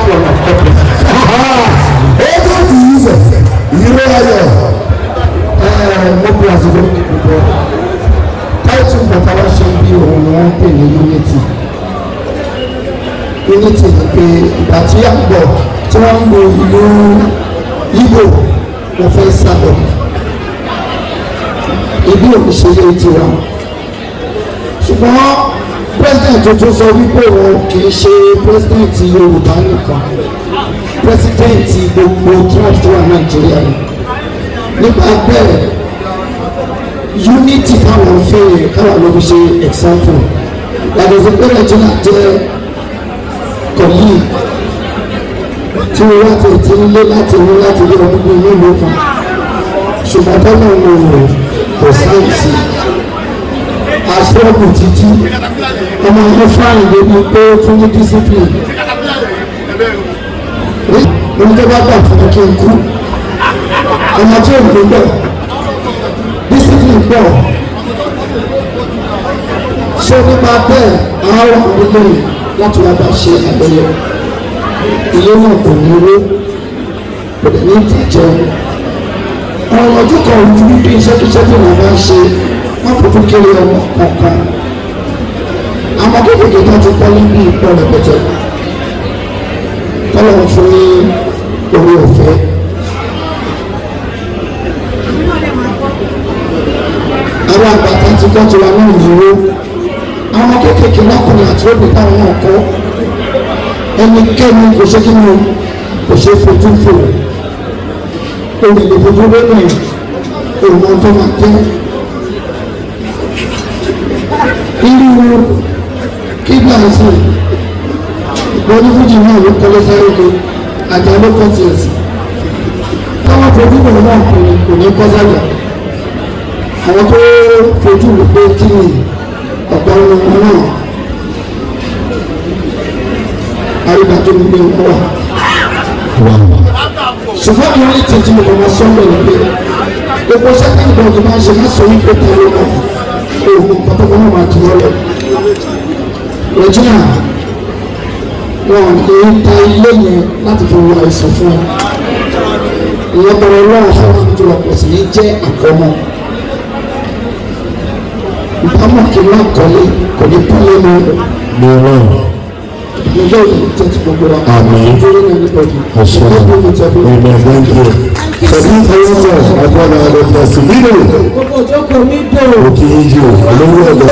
Corner. Ó tó ti yí sẹ̀ ìró ayọ̀. Mo bí àsìkò ní gbogbo táìtù bàtà wá ṣe bí òun ni wọ́n ń pè ní unity. Unity ni pé ìgbà tí à ń bọ̀ tí wọ́n ń lo ìlú Ìgbò, mo fẹ́ sábọ̀ ibi òun ṣe lé tiwa, ṣùgbọ́n president tuntun sọ wípé òun kì í ṣe president Yorùbá nìkan, president gbogbo trump tó wà Nàìjíríà ni. Nípa bẹ́ẹ̀, unity táwọn ń fẹ́ yẹn káwọn ló fi ṣe example, yàtọ̀ sí pé Nàìjíríà jẹ́ colleague tí wọ́n wá ti ń lé láti ní láti rí ọdún bíi mélòó kan, ṣùgbọ́n tọ́lá ń lò kò sáyẹ̀nsì àṣọ́ọ̀bù títí ọmọ yẹn fáàlì débi pé ó tún ní discipline. Oní tó bá gbà fún mi kí n kú, ọmọ tí ò ní gbọ́ discipline pọ̀. So nípa bẹ́ẹ̀, àwọn àwọn ilé láti wá bá ṣe àgbẹ̀yẹ ilé náà kò ní owó, kò dẹ̀ ní ìtàjẹ́. Ọ̀rọ̀ ọdún kan ojú wípé iṣẹ́kíṣẹ́ tí wọ́n bá ń ṣe, wọ́n fojú kéré ọmọ kankan. Àwọn kékeré tó ti kọ́ níbi ìpọ̀ rẹpẹtẹ tọ́lọ̀ ń fún ní orí ọ̀fẹ́. Àwọn àgbàtà ti kọ́ tiwa náà ní owó. Àwọn kékeré lọ́kùnrin àti obìnrin táwọn náà kọ́, ẹnikẹ́ni kò ṣe kí ni, kò ṣe fojú fò, òun lè fojú wẹ́nà òun tó máa jẹ́ irú kíbla ẹ̀sìn ìgbà onífújì náà ló kọ́lé sáré ke àjà ló kọ́ tiẹ̀ sí. Táwọn fojú wò náà kò ní kọ́ sájà. Àwọn tó fojú wò pé kí ni ọ̀pọ̀ ọ̀nà wọn náà àrígbàjọ gbogbo wọn wà, ṣùgbọ́n àwọn ní tètè mo kàn máa sọ ọ́ lẹ́nu pé gbogbo sẹ́kẹ̀ndì bọ́ọ̀dù máa ń ṣe, má sọ wípé ta ló mọ̀ òògùn pátákó náà máa jù ọ́ lọ. Regina, wọn ò ní ta ilé yẹn láti fi wo àìsàn fún ẹ. Ìyẹn bọ̀rọ̀ lọ́wọ́ fún wọn tó lọ pọ̀ sí ní jẹ́ àkọ́mọ́. Ìbámu kí wọ́n kọ́lé kò ní pọ́n lẹ́nu. Ní ọlọ́run. Ìjọ yìí jẹ́ ti gbogbo wa. Àmín. Nítorí náà, anybody. Àṣẹ. Amen. Thank you. Sọdí Ọlọ́run Agbọ́dọ̀ Adọ́tẹ̀sí Mídò. Gbogbo ìjókòó mi dò. Òkè yíyí o, olówó ọ̀dọ́.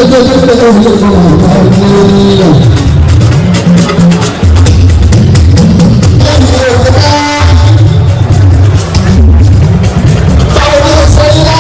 Lẹ́jọ́ tó tẹ̀lé ọ̀hún.